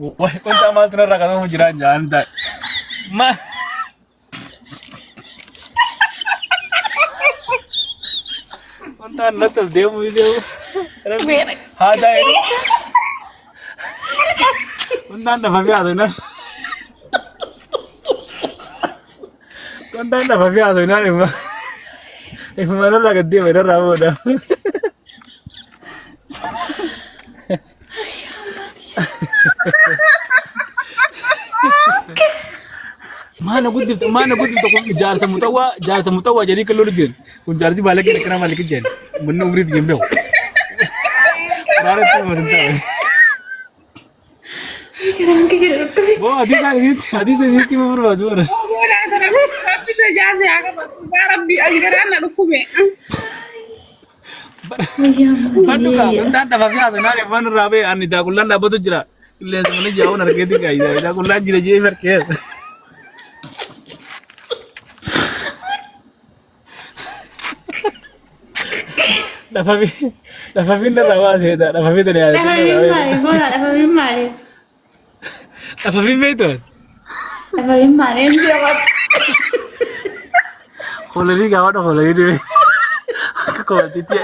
Qontaa maaltu narraa qabamu jiraan jaan taa'e. Ma qontaan natti ol deemuu deemu. Haa taa'e. Qontaan lafa fi haasofnaan. Qontaan lafa fi haasofnaan dhimma. Dhimma narraa gad deema narraa booda. Maana guddifte maana guddifte kun jaarsa muxawwaa jaarsa muxawwaa jedhii kan lolu jiran kun jaarsi baalagee akkana maaliif jedhan manni umriitti hin beeku. Quraana itti himu sin ta'e. Garaan kiyya dhukkube. Boo hadiisa hadiisa isinitti himuu barbaadu bara. Rabbi tajaajila haa qabatu. Yaa Rabbi ani garaan na dhukkube. Fannu kaa qontaan dhafa fi haasofnaan ifaan irraa ba'e ani daaqullaan dhaabbatu jira. Qilleensa mana jaa'uun argeeti gaa daaqullaan jira jee farkee. Dhafa fi dhafa fi irraa baaseeta dhafa fi tana Dhafabiin maali? Boona dhafabiin maali? Dhafa fi beektu. Dhafabiin maali? Hin beeku. Hoolanii gaafa dhafa hoolanii dhibee. Akka koomatiitti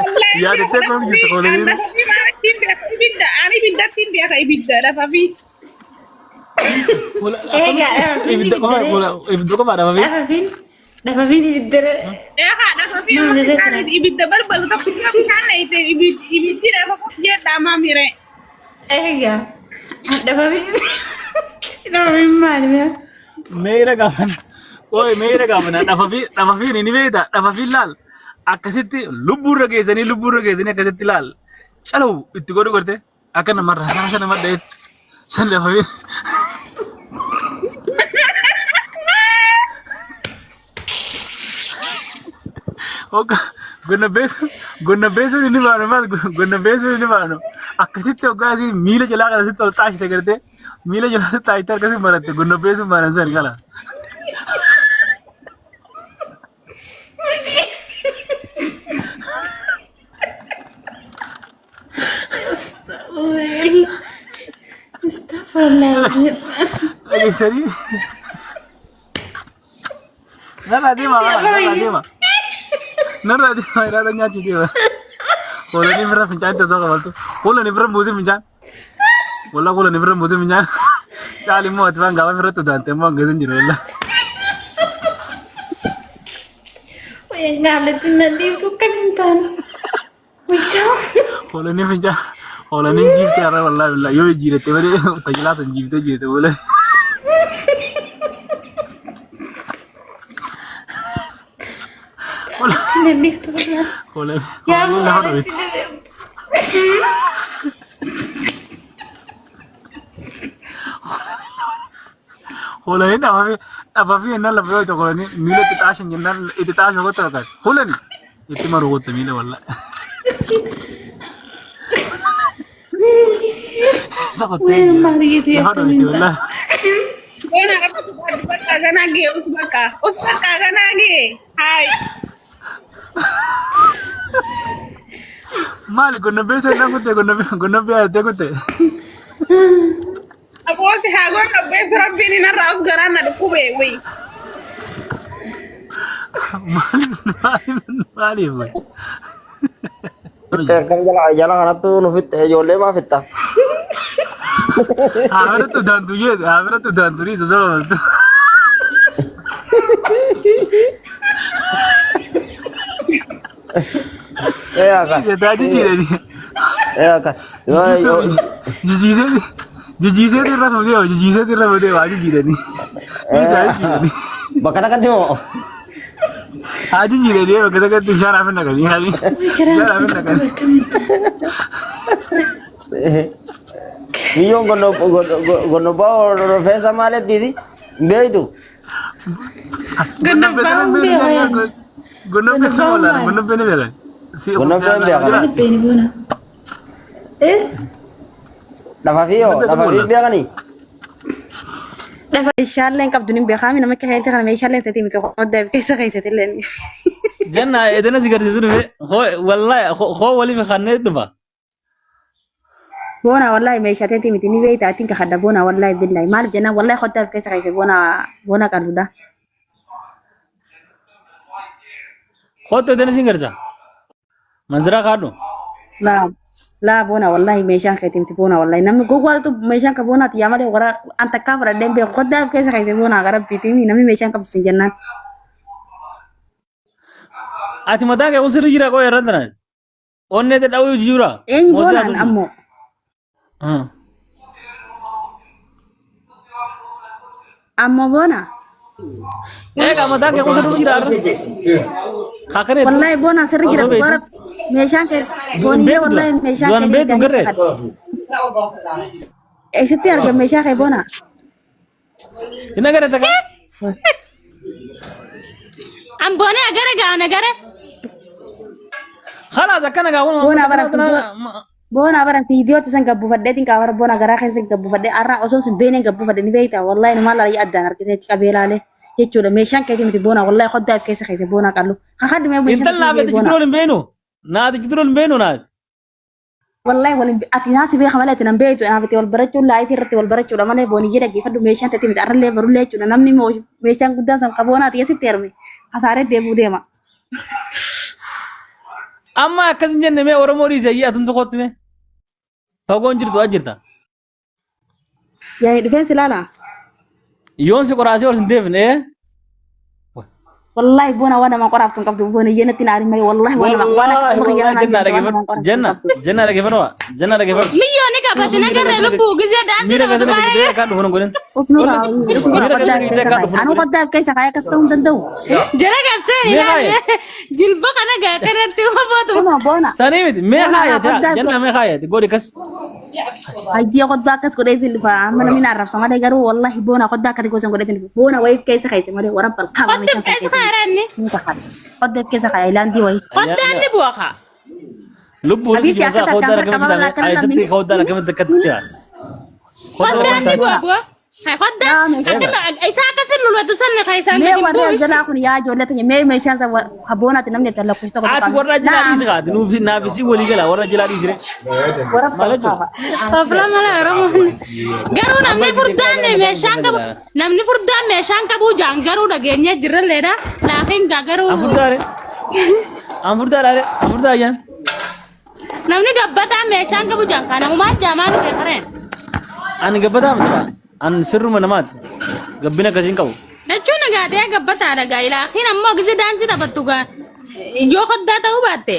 yaadattee koom jirtu hoolanii. Ibidda ani ibiddatti hin beeka ibidda lafa fi Egaa dhafabiin Ibidda qofa ibiddare. ibidda qofa dhafa fi. Dhafabiin dhafabiin ibiddare. eegaa lafa fi Maali reetira? ibidda balbalu tokko bishaan dhayite ibiddi lafa jedhaa maamire. Egaa dhafabiin dhafabiin maali? Mee? Meera gaafan. Ooy meera gaafana dhafa fi dhafa fi ni beekta dhafa fi laal akkasitti lubbuurra geessanii lubbuurra geessanii akkasitti laal calawu itti godhu garte akka namarra raasa nama dha'etti san dhafa fi. Hogga gonna beesu gonna beesuun inni baanu maal gonna beesuun inni baanu akkasitti hoggaa asii miila jalaa kana sitti ol xaashite gartee miila jalaa sitti xaashite akkasii maratte gonna beesuun baanan san kala. Astaghfirullah. Dhageessanii narraa deema narraa deema narraa deema irraa nyaachuu deema. Hoolanii bira fincaan osoo qabaltu hoolanii bira buusii fincaan. Wallah hoolanii bira buusii fincaan. Caali immoo ati waan gaafa irratti utaante immoo hanga isin jiru wallah. Gaaletti na dhiibtu kan hin taane. Wayyaa. Hoolanii fincaan hoolanii jiifte har'a wallah billah yoo jijjiiratte malee tajaajilaa san jiiftee jirte hoolanii. Na dhiibtu wayyaa. Hoolanii Yaa hoolanii lafa gaaletti dhoofte. na dhiibtu. Hoolanii dhafafii dhafafii jennaan lafa yoo ta'u hoolanii miila itti xaashan jennaan itti xaashan gotta fakkaata. Hoolanii itti maru gotta miila wallaa. Isa qottee Wayyaa jira. maali jettee Lafa akkamiin dhoofte ta'a? wallaa. Bona rabbi bakka ganaa gee us bakka us bakka ganaa gee haay. Maali gonna beesoo jennaan kutte gonna bee yaadattee kutte. Aboosi haa gonna beesu rabbiin narraa us garaan na dhukkube wayi. Maaliif maaliif maaliif? Fitte akkam jala jala kanattu nu fitte ijoollee maa fitta? Haa biratti udaantu jeetu haa biratti udaantu riisu saba baltu. Ee akka. Jetaa jijjiiranii. Ee akka. Yoo yoo Jijjiisee jijjiisee irra fuudhee jijjiisee irra fuudhee waa jijjiiranii. Dhiisaa jijjiiranii. Bakka takkatti moo? Haa jijjiiranii bakka takkatti bishaan hafe naqanii. Garaan Bishaan hafe kiyya naqanii. dhukkube akkamiin ta'a? Biyyoon gonnobbaa rifeensa maalitti hin beektu? Gonnobbaa hin beeku. Gonnobbee Gonnobbaa wala maali? gonnobbee ni beekan. Si Gonnobbee hin beekan. Maali beeni boona? Eh? Dhafafii hoo? Dhafafii hin beekanii? Dhafa Meeshaalee hin qabdu ni beekaami namicha keetti kana meeshaalee ta'e miti qodda keessa keessatti illee. Janna edena si garsiisu dhufe hoo wallahi hoo waliif kanneen dhufa. Boona wallahi meeshaa teetii miti ni beekta atiin kakadha boona wallahi billahi maaliif jennaan wallahi koddaaf keessa keessa boona boona qalluudha. Kottu edan isin garsa. Manziraa kaadhu. Laa laa boona wallahi meeshaan keetii miti boona wallahi namni gowwaatu meeshaan ka boonaati yaa malee wara an takkaa fudhadheen beeku koddaaf keessa keessa boona gara biitii namni meeshaan qabdu sin jennaan. Ati mataa kee kun sirri jira qoo irra tana. Onnee te dhawuu jira. Eenyu Moosii boonaan haa ammoo ammoo boona Egaa mataan kee kun sirri jira irra. Kaakane. wallahi boonaan sirri jira Osoo beektu. dhugaa meeshaan kee booniyyee Beektu wallahi meeshaan duraan kee beektu garree. Eessatti argame meeshaa kee boona? Hin agarre takka. Amboonee agare gaana agare. Khalaas akkana gaa waan. Boona bara boona bara viidiyootti san gabbufadheetiin qaabara boona garaa keessa gabbufadhee har'a osoo sun beeneen gabbufadhe ni beekta wallahi numaa laalii addaan harkisee qabee laalee jechuudha meeshaan keetii miti boona wallahi koddaa keessa keessa boona qallu kakadhu mee meeshaan Intal naaf keetii itti boona jiru hin beenu. Naati jiru hin beenu naati. Wallahi wal ati naasi beeka malee ati nan beektu anaaf itti wal barachuun laayifii irratti wal barachuudha malee booniyyee dhaggeeffadhu meeshaan teetii miti arrallee barullee jechuudha namni meeshaan guddaan san qaboonaati eessitti heerume kasaaree deemuu deema. Amma akkas hin jenne mee Oromoo dhiise ayyee atumtu kottu mee. Fagoon jirtu as jirta. Yaani dhufeen si laala. Yoon si qoraasee ol sin deebine ee. Wallahi boona waan nama qoraaftu hin qabdu booniyyee natti hin aarin malee wallahi waan nama waan akka Wallaahi kuma kiyyaa wallaahi kanaa jennaa jirtu waan nama dhaggeeffadhu. qoraaftu hin Jenna qabdu. jenna dhaggeeffadhu jenna dhaggeeffadhu. Miyyoo ni qabatti nagarree lubbuu gizee daansii Miira taphatu keessatti baay'ee. gidee akka dhufu hin godhin. Usnurraa usnurraa Miira qoddaaf keessatti keessa akka kaaye. dhufu hin Anuu godhin. qoddaaf keessa kaaye akkas ta'uu hin danda'u. Jara kan seeni Mee ilaalle kaaye. jilba kana gaa kanatti qofaatu. Kunoo boona. Sanii miti mee Boona naa kaayate qoddaaf jenna mee kaayate godhi kas. Hayyee qoddaa akkas godheetiin dhufa. Amma namni na arrabsa malee garuu wallahi boona qoddaa akkati gosan godheetiin dhufa. Boona wayiif keessa keessa malee warra balkaama Qoddaaf meeshaan keessa keessa. kaaraanni. Qoddaaf keessa kaaya ilaandii wayii. Qoddaan ni bu'a kaa. Lubbuun Habiibti jiru akka isaa takkaan qoddaan harka akkamitti maraa taa'e akkana ayisotti namni. qoddaan akkamitti akkatti jira. Qoddaan ni bu'a bu'a. Qoddaan Yaa meeshaa. akkana isaa akkasin lulwatu sanni kaa isaan Mee gadi hin warri bu'u. jalaa kun yaa ijoollee teenya mee meeshaan san haboonaati namni itti lakkoofsa tokko Ati warra jalaa dhiisi kaati nuuf naafisi walii gala warra jalaa dhiisi ree. Warra Maal jechuudha? Fafla mala Oromoon. Garuu namni furdaan meeshaan qabu namni furdaan meeshaan qabu jaan garuu dhageenyee jirralleedha. Laakiin gaa garuu An furdaa ree. An furdaa ree. An furdaa ayyaan. namni gabbataa meeshaan qabu jaan kan namumaa jaamaa dhufe kareen. Ani gabbataa miti laa. An sirruma namaati. Gabbina akkasii hin qabu. Jechuun egaa ta'ee gabbataadha gaa laakiin ammoo gise daansii taphattu gaa ijoo koddaa ta'uu baatte.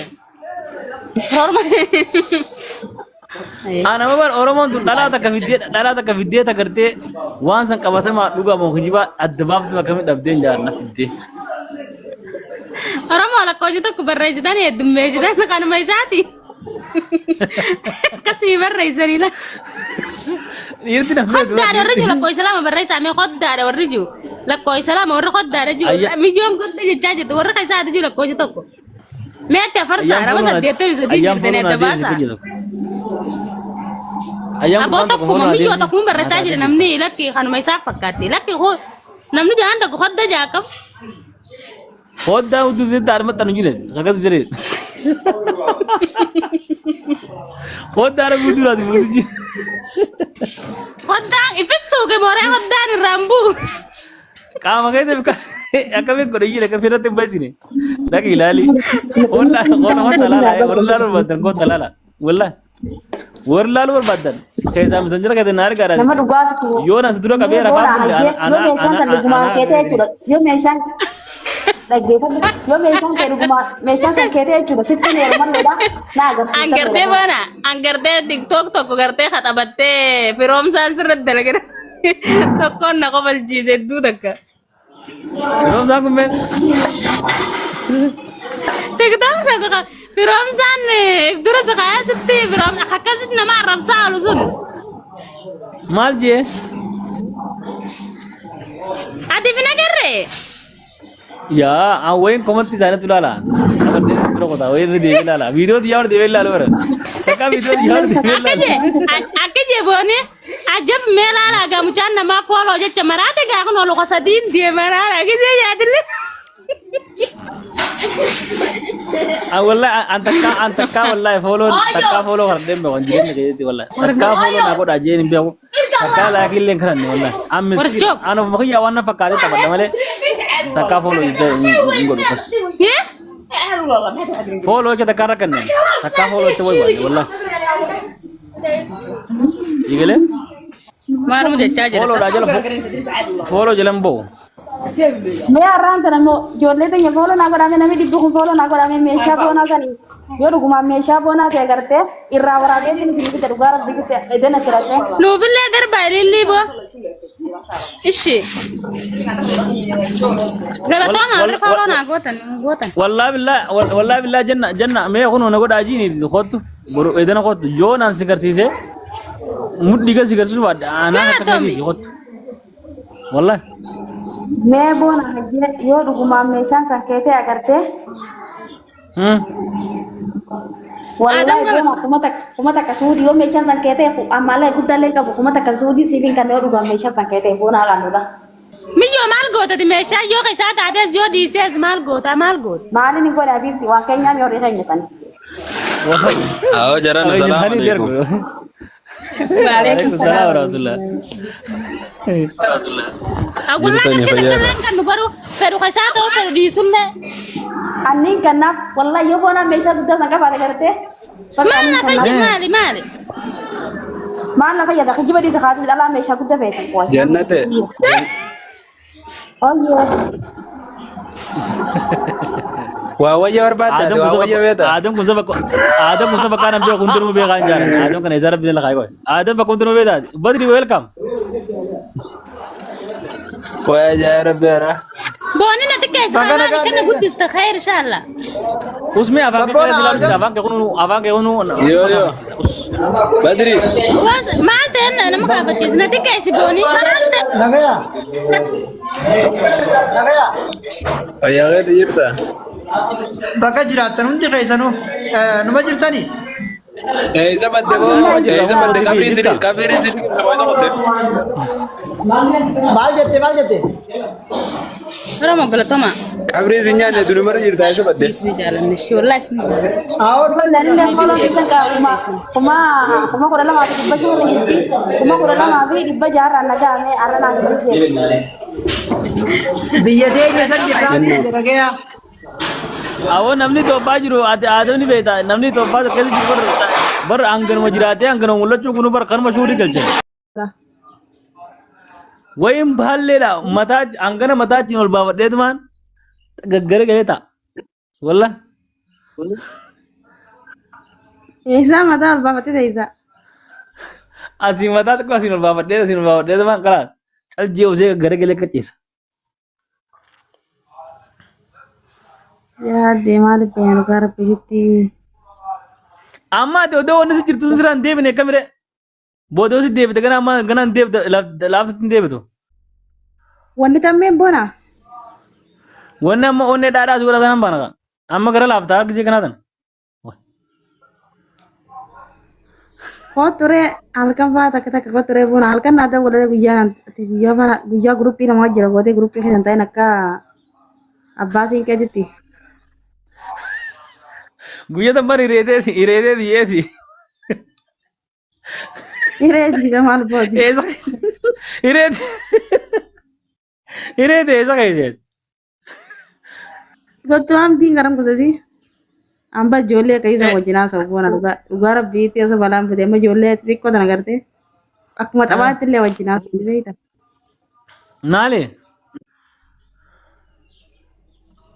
Horma. Ana babar Oromoon tun dhalaa takka fiddee dhalaa takka fiddee tagartee waan san qabatamaa dhugaa moo kijibaa adda baaftu akkamitti dhabdeen jaarna fiddee. Oromoo lakkoofsa tokko barreessitan heddummeessitan kanuma isaati. Akkasii barreessanii la. Dhiirti na feetu. Koddaadha warri jiru lakkoofsa lama barreessaa mee koddaadha warri jiru lakkoofsa lama warri koddaadha jiru Ayya- mijoon kodda jechaa jirtu warri keessaati jiru lakkoofsa tokko. Mee ati afarsaa nama 83 jirtanii adda baasaa. Ayyaan Aboo tokkuma miyyoo tokkuma barreessaa jira namni lakki kanuma isaa fakkaatti lakki namni jahaan tokko kodda jaa qabu. Hoddaa hudduu fiddee armatta nu jiran sagas jireen. Hoddaa arma hudduu laati fuutu jira. Koddaan ifis suuqe mooree koddaan irraan bu'u. Qaama keessa bika akkamiin godhe jira akka firratti hin baysine. Dhaqi ilaali. Hoddaa hoddaa hoddaa laala warri laalu barbaadan godha laala. Wallah warri laalu barbaadan keessaa misan jira keessa na argaa Nama dhugaa sitti. Yoon as dura qabee Mee rafaa boona bulle hayyee yoo meeshaan san dhugumaan keetee jechuudha. Yoo meeshaan dhaggeeffadhu yoo meeshaan kee dhugumaan meeshaan san keetee jechuudha. Sitti ni heerumalleedha. Na agarsiifta. Angartee baana angartee tiktook tokko gartee haxabattee firoomsaan sirratti dalagee tokkoon na kofalchiise hedduu takka. Firoomsaan kun mee Tiktook tokko firoomsaan dura si kayaa sitti firoom akkasitti nama arrabsaa oolu sun. maal jee? Ati fi nagarree? Yaa an wayin komantii isaaniitu ilaala. Abartee bira qotaa wayin irra deebi'ee ilaala. Viidiyoo xiyyaa irra deebi'ee ilaala bara. Takkaa viidiyoo xiyyaa irra deebi'ee Akka ilaala. jee akka jee boone ajab mee laala gaa mucaan namaa fooloo jecha maraate gaa kun ol sadiin deema laala gisee yaadille. An wallahi an takkaa an takkaa wallahi fooloo takkaa fooloo kan deembe kan jireenya keessatti wallahi takkaa fooloo naa godhaa jeen hin beeku takkaa laakii illee kan wallahi an miskiin Warjoog. an ofuma kiyyaa waan na fakkaatee taphadha malee takkaa fooloo hin godhu kas Yee? fooloo jecha takkaa rakkanne takkaa fooloo jecha wayi wayi wallahi Igalee Maaluma jechaa jira fooloo dhaa jala fooloo jala hin ba'u. Mee har'aan kana immoo ijoollee teenya fooloo naa godhame namni dhibbi kun fooloo naa godhame meeshaa boonaa sanii yoo dhugumaan meeshaa boonaa ta'e gartee irraa waraabee isin isin bite dhugaa rabbi bite edena tiraqee. Nuufillee darbaa ilillii boo. Ishi. Galatooma warri fooloo naa gootan gootan. Wallaahi billaa wallaahi billaa janna janna mee kunoo na godhaa jiini kottu boru edana kottu yoo naan si garsiise mudhii gad si garsiisu baadha anaa akka Galatoomi. keetii kottu. Wallaahi. Mee boona hajjee yoo dhugumaan meeshaan san keetee agartee wallahi Adam boona 1000 suudii yoo meeshaan san keetee ammallee guddaallee qabu 1000 suudii siif hin kennu yoo dhugumaan meeshaan san keetee boona haqannudha. Miyyoo maal gootati meeshaa yoo keessaa taates yoo dhiisees maal goota maal goota. Maaliin hin godhe habiibti waan keenyaa mi horii keenya sani. Awo jarana salaam alaikum. Waalaikum salaam warahmatullah. Agulaa Jirtani qarshii takka fayyaadha. illee hin kennu garuu fedhu keessaa ta'u fedhu dhiisullee. Anniin kannaaf wallahi yoo boonaan meeshaa guddaa san qabaate gartee. Bakka Maal anniin na kannaaf. fayyada maali maali? Maal na fayyada kijiba dhiisa kaasee dhalaa meeshaa guddaa feete. Jannate. Oyyoo. Waa wayya barbaadda Adam waa kun wayya saba beekta. Adam kun saba Adam kun saba kanan beeku hundinuu beekaa hin jaalan. Adam kana isaa rabbi lafa qoy. Adam bakka hundinuu beekaa. Badri welcome. Waa ajaa'ib rabbi ara. Booni na xiqqeessa Baga afaan nagaan kana dhufte. guddista khayr inshallah. Usmi afaan kee Sabboona kana Adam. afaan kee kunu afaan kee kunu. Yoo yoo. Badri. Was maal ta'e nama kaafachiis na xiqqeessi booni. Nagaya. Fayyaa keetti jirta. Bakka jiraattan hundi keessanuu numa jirtanii? Eessa badde boo? Eessa badde qabrii sirrii qabrii sirrii nama badde. Maal jette maal jette? Oromoo galatoma. Qabrii si nyaanne dunumarra jirta eessa badde? Isin jaalanne shi wallahi isin jaalanne. Aawwan Nanillee fooloo keessan qaba 12,500 irra jirti 12,600 irraan nagahame har'a naaf hin jedhe. Biyya teenya san jirraa biyya nagaya. Awoo namni Itoophiyaa jiru ati aadamni beekta namni Itoophiyaa keessa jiru bar bar hanganuma jiraatee hanganuma mul'achuu kunu bar kanuma shuurii galche. Wayin baalleedha mataa hangana mataa achiin ol baafadheetumaan gaggara galee ta'a. Wallah. Eessaa mataa ol baafattee teessa? Asiin mataa xiqqoo asiin ol baafadhee asiin ol baafadheetumaan kalaas caljee osee gaggara galee qaceessa. Yaa deemaa dhibbeen dhugaa rabbiitti. Amma ati odoo wanni si jirtu sun siraan deebine akkamire? Booda si deebite gana amma gana hin deebite laafsitti hin deebitu. Wanni tammeen bona. Wanni amma onnee dhaadhaa si godhatan hin baana. Amma gara laaftaa gisee kanaa tana. Kooturee halkan fa'aa takka takka kooturee bona halkan naa ta'u godhatee guyyaa guyyaa fa'aa guyyaa guruppii namaa jira gootee guruppii keessan ta'in akka abbaa siinqee jirti. Guyyaa tan bari hireetee hireetee dhiyeeti. Hiree diida maal booti. Eessa keessa? Hireete hireete eessa keessa? Kottu hamtiin garam kutati. Amba ijoollee akka isa wajjin haasa'u boona dhugaa dhugaa rabbiitti osoo balaan fide amma ijoollee xixiqqoo tana gartee akkuma taphaatti illee wajjin haasa'u ni beekta. Maali?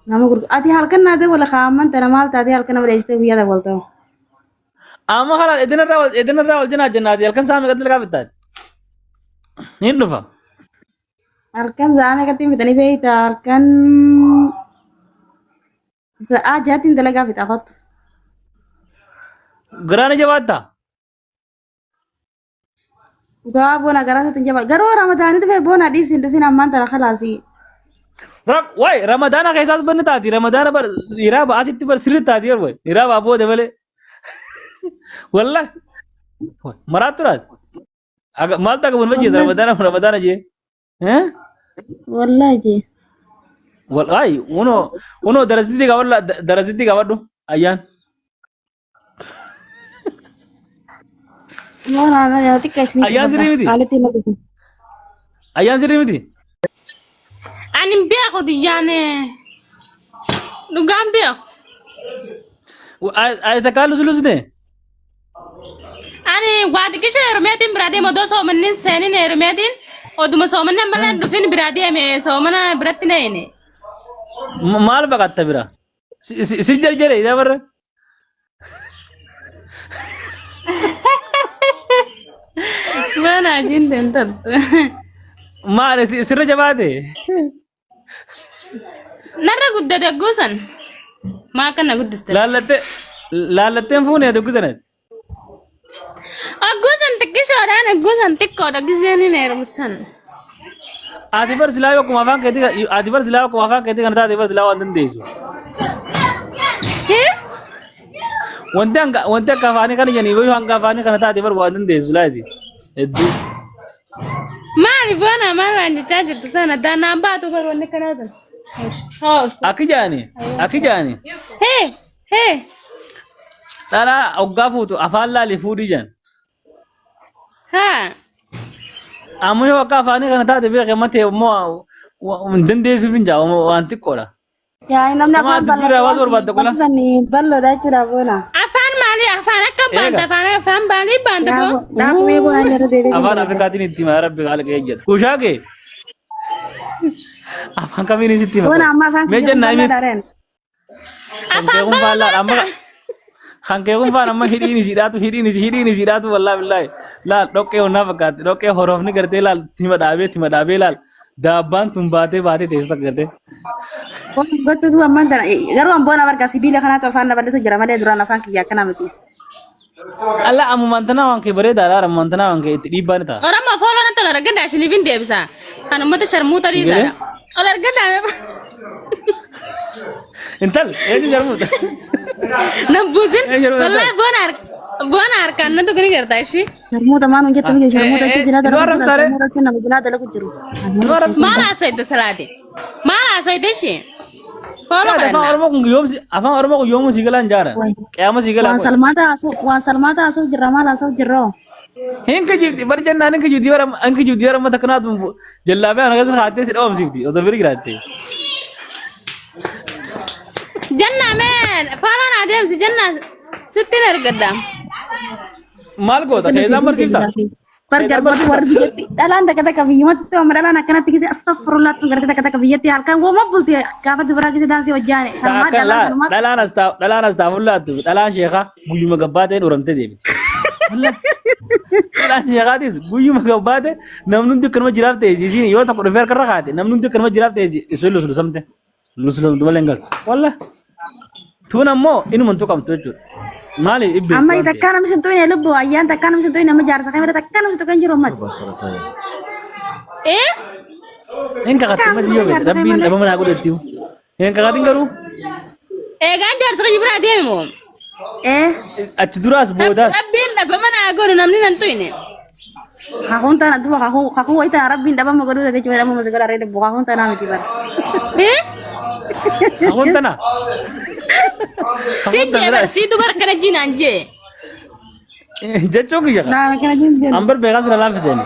Nama gurguru. Ati halkan naatee wal kaa'amman tana maal taatee halkan nama dheessitee guyyaa ta'e wal ta'u. Amma kana edinarraa wal janaa jennaati halkan saa meeqatti lagaa bittaati? Hin dhufa. Halkan sa'a meeqatti fixanii beekta halkan sa'aa jaatti dalagaa fixa kottu. Garaana jabaattaa? Dhugaa boona garaa isaatti hin jaba. Garuu ramadaanii dhufe boona dhiisi hin dhufin ammaan tana kalaasii. Rak waay ramadaana keessaas banni taati ramadaana bar hiraa ba'aatitti bar sirri taati bar waay hiraa ba'aa booda malee. Wallah maraattu laati. Aga maaltu akka bulma jeessa ramadaana ramadaana jee. Eh? Wallaahi jee. Wallahi unoo unoo darasitti qabadhu darasitti qabadhu ayyaan. Boona na yaa xiqqaa isinii Ayyaan sirrii miti. Qaalitti na dhufu. Ayyaan sirrii miti. Ani hin beeku diyyaan dhugaan beeku. Ay takkaa lusulusne. Ani waa xiqqisha heerumeetiin biraa deeme odoo soomanni hin seenin heerumeetiin oduma soomanni ammallee hin dhufin biraa deeme soomana biratti na hine. Maal baqatta bira? Si jarjare isaa barra. Waan ajiin tentattu. Maal sirra jabaate? Narra guddate guusan. Maa akka na guddiste. Laallattee laallatteen fuunee ati gusanati. Agguusan xiqqishoodhaan agguusan xiqqoodha giseen hin heerumsan. Ati bar silaa akkuma afaan keetii ati bar silaa akkuma afaan keetii kana taate bar silaa waan dandeessu. Hee? Wanti hanga wanti akka afaanii kana jedhanii yoo hanga afaanii kana taate bar waan dandeessu silaa isi. Hedduu. Maali boona maal waan jechaa jirtu sana daanaan baatu bar wanni kanaa tun. Akki jedhani akki jedhani Hee hee dhalaa hoggaa fuutu afaan laali fuudhii jedhan. haa Amma yoo akka afaanii kana taate beekee matee immoo hin dandeessuuf hin jaa waan xiqqoodha. Yaa namni Nama afaan dubbii irraa waan barbaadde qola. Wanti sani bal'oodha jechuudha boona. Afaan maalii afaan akkam baanta Eega. afaan afaan maalii baanta boo. Daakuu bu'aan irra deebi'ee. Afaan Afrikaatiin itti hima rabbi haala kee ejjata. Kushaa kee afaan kamiin sitti hima? Boona amma afaan Mee kiyya jennaa himi. bal'oodha reen. Kan kee kun faallaa amma kan kee kun faan amma hidhiin isiidhaatu hidhiin isii hidhiin isiidhaatu wallaahi billaahi laal dhoqqee onnaa fakkaatti dhoqqee horofni gartee laal tima dhaabee tima dhaabee laal daabbaan tun baatee baatee teessu takka gartee. Gochuutu ammaan tana garuu an boona barga sibiila kanaatu afaan na bal'isa jira malee duraan afaan kiyya akkana miti. Alla ammumaan tanaa waan kee bareedaadha ammumaan tanaa waan kee itti dhiibbaa ni ta'a. Oromoo fooloo natti ol argadhaa isiniif hin deebisa. Kan uummata sharmuuta dhiisaadha. Ol argadhaa. Intal eenyu jarmuuta. Nabbuusin Eenyu jarmuuta? wallaahi boona harka boona harkaan na tuqni gartaa ishii. Sharmuuta maan hojjette miti sharmuuta jechuun jinaa Dura dalagu jira rabtaare. sharmuuta jechuun nama jinaa dalagu jiru. Maal haasofte salaate? Maal haasofte ishii? Fooloo Afaan kadhannaa. Oromoo kun yoomsi afaan Oromoo kun yoomuu si galaan jaara. Qiyaama si galaa Waan qoy. salmaata haasoo waan salmaata haasoo jirra maal haasoo jirra hoo? Hin kijibdi bar jennaan hin kijibdi bara hin kijibdi bara mata kanaatu jallaabee ana keessa kaattee si dhabamsiifti osoo bira jiraatte. Jannaa meen fooloon adeemsi jannaa sittiin argadda. Maal goota keessaan barsiifta? Bar jarmooti warri biyyatti dhalaan takka takka biyyumatti amma dhalaan akkanatti gisee astaghfirullah tun gartee takka takka biyyatti halkan wooma bulti gaafa dubaraa gisee daansii hojjaane sanumaa Akka dhalaan laa sanumaa dhalaan as taa'u dhalaan as taa'u laattu dhalaan sheekaa guyyuma gabbaateen uramtee deebiti. Dhalaan sheekaatis guyyuma gabbaate namni hundi akkanuma jiraaf ta'e isiin yoo tokko dhufee harkarra kaate namni hundi akkanuma jiraaf ta'e isiin luslusamte luslusamte malee hin galtu. Wallah tuun ammoo inuma hin tuqamtu jechuudha. Maali dhibbi amma takkaa namni sin tuyne lubbu ayyaan takkaa namni sin tuyne amma jaarsa kamera takkaa namni sin tuqeen jiru ammatti. Eh? Hin kakatte mati yoo beekte rabbiin dhabama naa godhetti. Hin kakatin garuu Eegaan jaarsa kiyya biraa deeme moo? Eh achi duraas boodaas Rabbiin dhabama naa godhu namni nan tuyne. kakuun tana duba kakuu kakuu wayii tana rabbiin dhabama godhuu ta'e jechuudha dhabama si godha ree lubbu kakuun tanaa miti bara. Eh? kakuun tana. Si jee bar si dubar kana jinaan jee. Jechuun kiyya kana. Naa kana jiru. Ambar beekaa sira laaffiseen.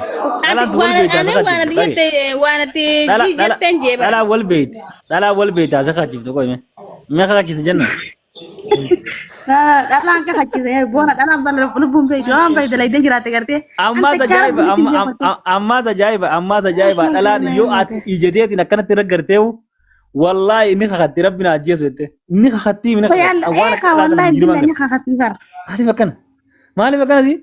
Ati waan ani waan ati jette waan ati jii jetteen jee bar. Dhalaa wal beeyti. Dhalaa wal beeyti asa kaachiftu qoyme. Mee kaachise jenna. Dhalaan kakachiise boona dhalaan bala lubbuun beekti waan beekte laydee jiraatte gartee. Ammaas ajaa'iba ammaas ajaa'iba ammaas ajaa'iba dhalaan yoo ati ijateetiin akkanatti irra garteewu wallaahi inni kakatti rabbi na ajjeesu jette. Inni kakatti inni kakatti. Eekaa wallaahi billa ni kakattii bara. Maaliif akkana? Maaliif akkana si?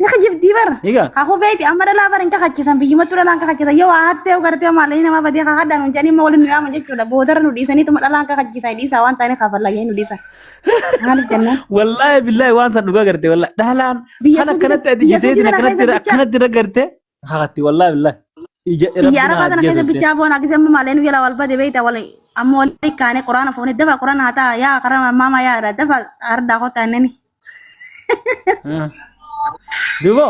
Ni kijibdii bara. Egaa. Kakuu beekti amma dhalaa bara hin kakachiisan biyyumattuu dhalaan kakachiisan yoo waa hattee gartee maallaqni namaa badee kakadhaan hin jedhanii immoo waliin nu yaaman jechuudha. Boodarra nu dhiisaniituma dhalaan kakachiisan dhiisaa waan ta'aniif kafallayee nu dhiisan. Maaliif jennaan? Wallaahi billaahi waan san dhugaa garte wallaahi dhalaan Biyya kan suutii akkanatti ati biyya ijateetiin suutii tana akkanatti keessa bichaa akkanatti irra garte kakatti wallaahi billaahi. Ija rabbi biyya na arabaa tana ajjeesu keessa jette. bichaa boona akkasii amma maalee nu jala wal bade beekta wal amma wal kaane quraana fuune dafa quraana haa ta'a yaa karaa maama yaa dafa ardaa kottaa innani. Dubo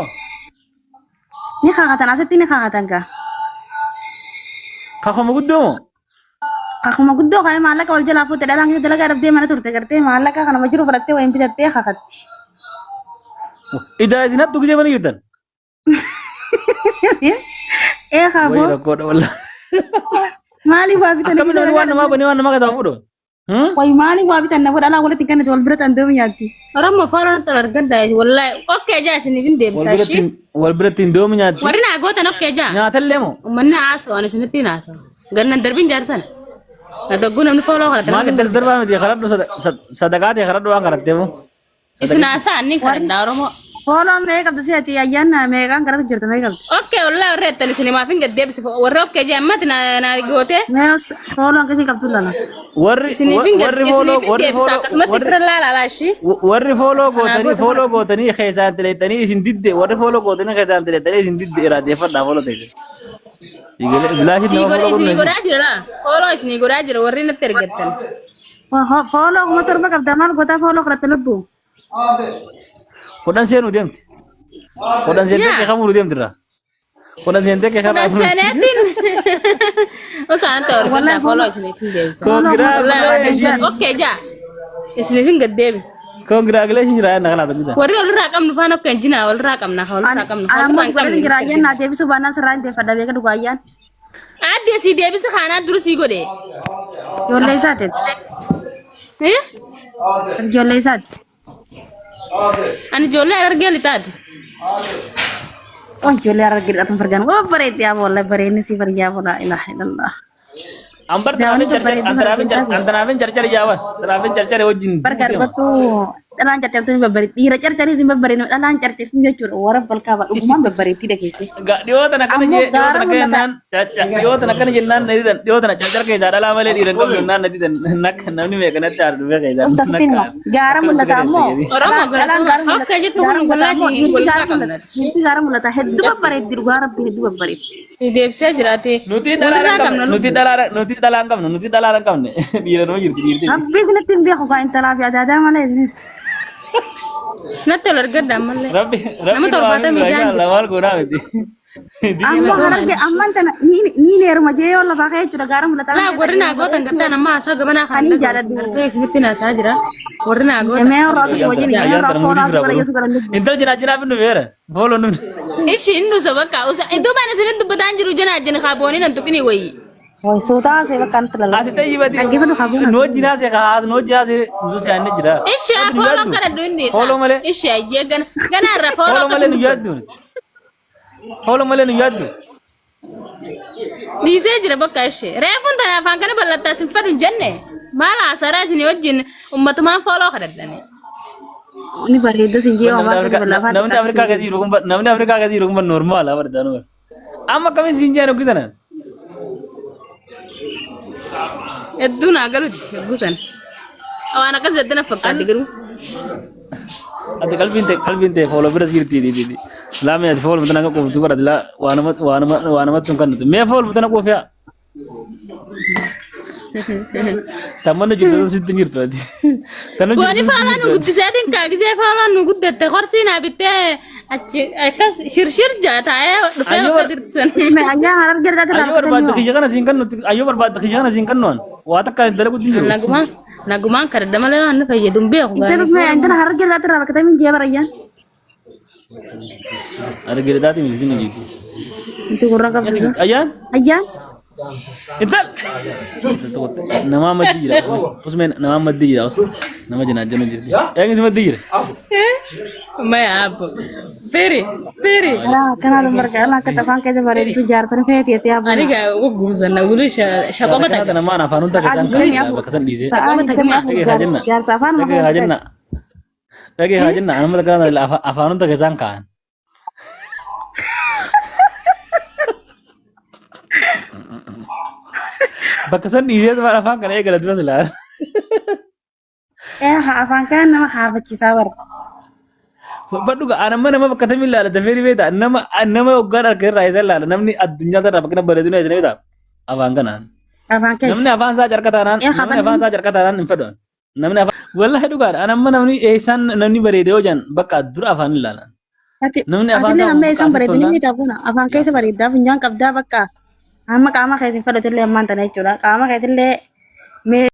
Ni kakatan asitti ni kakatan gaa. kakoma guddoo moo? Kakuma guddoo kana maallaqa wal jalaa fuute dhalaan keessa dalagaa dhabdee mana turte gartee maallaqa kanuma jiru fudhattee wayin bitattee kakatti. Idaa isin hattu gisee mana jirtan. Ee Wayii kaaboo rakkoodha wallaahi. maaliif waa bitan Akkamiin namni waan namaa banee waan namaa keessaa fuudhu? Wayi maaliif waa bitan na godha walitti hin kennite wal bira tan deemu nyaatti. Oromoo fooloo natti ol argaddaa wallahi okkee jaa isiniif hin Wal deebisa biratti ishii. wal biratti hin doomu nyaatti. Warri naa gootan okkee jaa. Nyaatallee moo? Uummanni haasa'u ani isinitti hin haasa'u. Gannan darbiin jaarsan. Na dogguu namni fooloo kana Maaliif darbe. darbaa miti karadhu sadaqaa ta'e karadhu waan karatteefu. Isin haasa'a inni kadhadhaa Oromoo. Fooloo meeqa qabdi si'ati ayyaana meeqaan karatu jirtu meeqa qabdi? Okkee wallahi warri jettan isin himaaf hin gaddeebise warri okkee jee ammati na na gootee. Mee fooloo akkasii qabdu lala. Warri Isiniif hin warri fooloo isiniif hin warri deebisa fooloo akkasumatti warri bira laalaa ishii. warri fooloo Kanaa gootanii goote fooloo gootanii keessaan tileettanii isin didde warri fooloo gootanii keessaan tileettanii isin didde irraa fooloo teesse. Bilaashiin Sii nama godhe fooloo isinii godhu godhaa jira laa. Fooloo isinii godhaa jira warri natti ergattan. Fooloo 7,000 qabda maal gootaa fooloo kadhatte lubbu. 10 seenuu deemti. 10 seentee Yaa. kee kamuu deemti irraa. 10 seentee kee 10 kamuu. seneetiin. Osoo anatti ergadhaa fooloo isiniif hin deebisa. Congratulations. Okkee jaa. Isiniif hin gaddeebisa. Congratulations jira na kana tabbita. Warri walirraa qabnu faana okkee hin jinaa walirraa qabna walirraa qabnu. Ana ammoo Walirraa si hin godhatin jira qabnu. ayyaan naa deebisuu baannaan sirraa hin deeffadha beeka dhugaa ayyaan. Addee sii deebisa kaanaa dura sii godhe. Ijoollee isaati. Eh? Ijoollee isaati. Ani ijoollee Harargee lixaati. Oh ijoollee harargee dhaqan fargaan. Waa bareeddi yaa wallahi bareedni si fargaa wala ilaha illallah. Ambar Daawwan tanaafin carcar babbareedduu antanaafin fargaan. antanaafin carcar jaaban tanaafin carcar wajjin Barga argattu dhalaan carcartuu ni babbareeddi. Dhiira carcarii ni babbareeddi. Dhalaan carcartuu jechuudha. Warra balkaaba dhugumaan babbareeddii dhageesse. Dhiyoo tana akkana Ammoo jee dhiyoo gaara tana akkana mul'ata. jennaan dhiyoo tana akkana jennaan na didan dhiyoo tana carcar keessaa dhalaa malee dhiira hin qabnu jennaan na didan nakka namni meeqa natti aara dhufee keessaa Uskasitiin nakka hima. Gaara mul'ata ammoo. Oromoo Dhalaan gaara galatoomaa. mul'ata. Akka jettu Gaara kun mul'ata ammoo wallaahi dhiirti walirraa gaara qabna. mul'ata. Dhiirti gaara mul'ata. Hedduu babbareeddi dhugaa rabbi hedduu babbareeddi. Si deebisee jiraate. Nuti dhalaa Walirraa hin qabne qabna nuti lubbu. dhalaa nuti dhalaa hin qabne nuti dhalaa hin qabne dhiira nama jirti dhiirti. Rabbi kunatti hin beeku kaa intalaa fi adaadaa malee isinis. Natti ol argadha ammallee. Rabbi Nama rabbi nu haa 70 milkaa'u jaan inshallah jira. maal goonaa miti. Ammoo hararge amman tana ni heeruma jee yoo lafaa ka'ee jechuudha gaara mul'ata. Laa warri naa gootan gartaan amma haasaa gamanaa kan Ani dhagahu jaaladhu. gartee isinitti naasaa jira. Warri naa gootan. Mee warra asii wajjin mee warra foolaa asii gara yesu gara lubbu. Intal jinaa jinaa finnu beera. Fooloo nu. Ishi inni dhusa bakka usa iddoo baan isinitti dubbataan jiru janaa jini kaaboonii nan tuqini wayii. Way suutaa asii bakka antti lalaa. Ati tayyibati. Dhaggeeffadhu kaaboon. Nu wajjin haasee haas nu wajjin haasee nu si aanne jira. Ishi Ati nu fooloo yaaddu. kadhadhu inni isaa. Fooloo malee. Ishi ayyee gana gana irra fooloo Fooloo malee nu akkasuma yaaddu. Fooloo malee nu yaaddu. Dhiisee jira bakka ishee. Reefuun tana afaan kana bal'attaa isin fedhu hin jenne. Maal haasaraa isinii wajjin ummatumaan fooloo kadhadhani. Ni bareedda sin jee Namni waan Afrikaa bal'aa namni Afrikaa keessa jiru kun namni Afrikaa keessa jiru kun normaala bardaanu. Amma akkamiin siin jeen hoggisanan? Hedduu naa galuti hedduu sana. Waan akkas jettee na fakkaatti garuu. Ati qalbiin ta'e qalbiin ta'e fooloo bira jirti di. Laame ati fooloo tana akka quuftu godhati laa waanuma waanuma waanumatti hin kennitu. Mee fooloo tana quufiyaa. Tammannu jirtu sitti hin jirtu ati. Tannu jirtu Booni sitti hin faalaan nu jirtu ati. guddiseetiin kaagisee faalaan nu guddatte qorsii naa bittee achi akkas shirshir jaa taa'ee dhufee Ayyoo bakka jirtu sun. Ayyaa hararge irraa Ayyoo barbaadde kiyya kana siin kennutti ayyoo barbaadde kiyya kana siin kennuan waa takka hin dalagutti hin jiru. Nagumaan nagumaan kadhadha malee waan nu fayyadu hin beeku. Inta dhufme intala hararge irraa irraa bakka tamiin jee barayyaan. Argiritaati miti siin jirti. Inti gurra qabdu sun. Ayyaan Ayyaan intal nama maddii jira usmeen nama maddii jira nama jinaa janu jirti. Eegni si maddii jira. Maya abbo. Firi firi. alaa akkanaa dun barka alaa akka afaan keessa bareeddu jaarsan feeti jettee Ani abbuuna. gaa guguusanna wuli shaqoma Kana taga. tana maan afaan hunda keessaan Digdamii bakka san dhiisee. Sa'aa 24 Dhagee haa jenna. jaarsa afaan Dhagee haa jenna. Dhagee haa jenna. Anuma kana afaan hunda keessaan kaa'an. Bakka san dhiisee afaan kana eegala dura silaa. Ee afaan kana nama haafachiisaa bara. Badhu anamma nama bakka tamii ilaala dafee ni beekta nama nama hoggaan harka irraa isa ilaala namni addunyaa irraa bakka bareedina isa ni beekta afaan kanaan. Afaan keessa. Namni afaan isaa carqa taanaan Ee namni haban afaan isaa carqa taanaan hin fedhu. Namni afaan wallahi dhugaadha anamma namni eessaan namni bareede yoo jedhan bakka dura afaan ilaala. Ati Namni afaan atillee isaa amma kun isaan bakka asitti bareedanii tollaan beektaa kun afaan keessa bareeddaa funyaan qabdaa bakka. Amma qaama keessa hin fedhutillee ammaan tana jechuudha. Qaama keetillee mee.